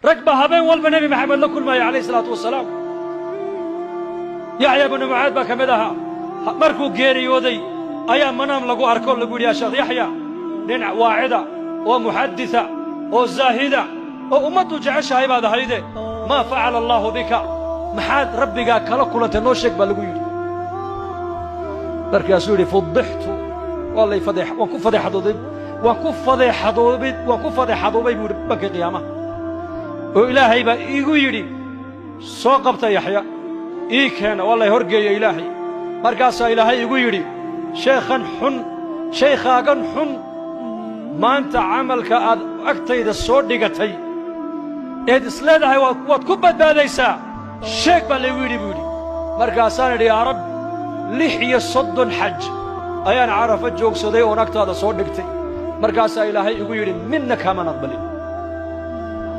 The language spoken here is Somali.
Rag baa habeen walba Nebi Maxamed la kulmaya calayhi salaatu wasalaam. Yaxya bnu Mucaad baa ka mid ahaa. Markuu geeriyooday ayaa manaam lagu arko, lagu yidhi: "Yaa Sheekh Yaxya, nin waacida oo muxaddisa oo zaahida oo ummaddu jeceshahay baad ahayde, maa facala allaahu bika? Maxaad rabbigaa kala kulantay? Noo sheeg," baa lagu yidhi. Markaasuu yidhi: "Fudixtu, waa lay fadeex, waan ku fadeexadoobay, waan ku fadeexadoobay, waan ku fadeexadoobay," buu yidhi, "bankii qiyaamaha oo Ilaahay baa iigu yidhi: 'Soo qabta Yaxya, ii keena.' Waa lay horgeeya Ilaahay. Markaasaa Ilaahay igu yidhi: 'Sheekhan xun, shaykhaagan xun, maanta camalka aad agtayda soo dhigatay eed isleedahay waad ku badbaadaysaa, sheeg,' baa laygu yidhi," buu yidhi. "Markaasaan idhi: 'Yaa Rabbi, 36 xaj ayaan Carafo joogsaday oon agtaada soo dhigtay.' Markaasaa Ilaahay igu yidhi: 'Midna kaaman aqbalin.'"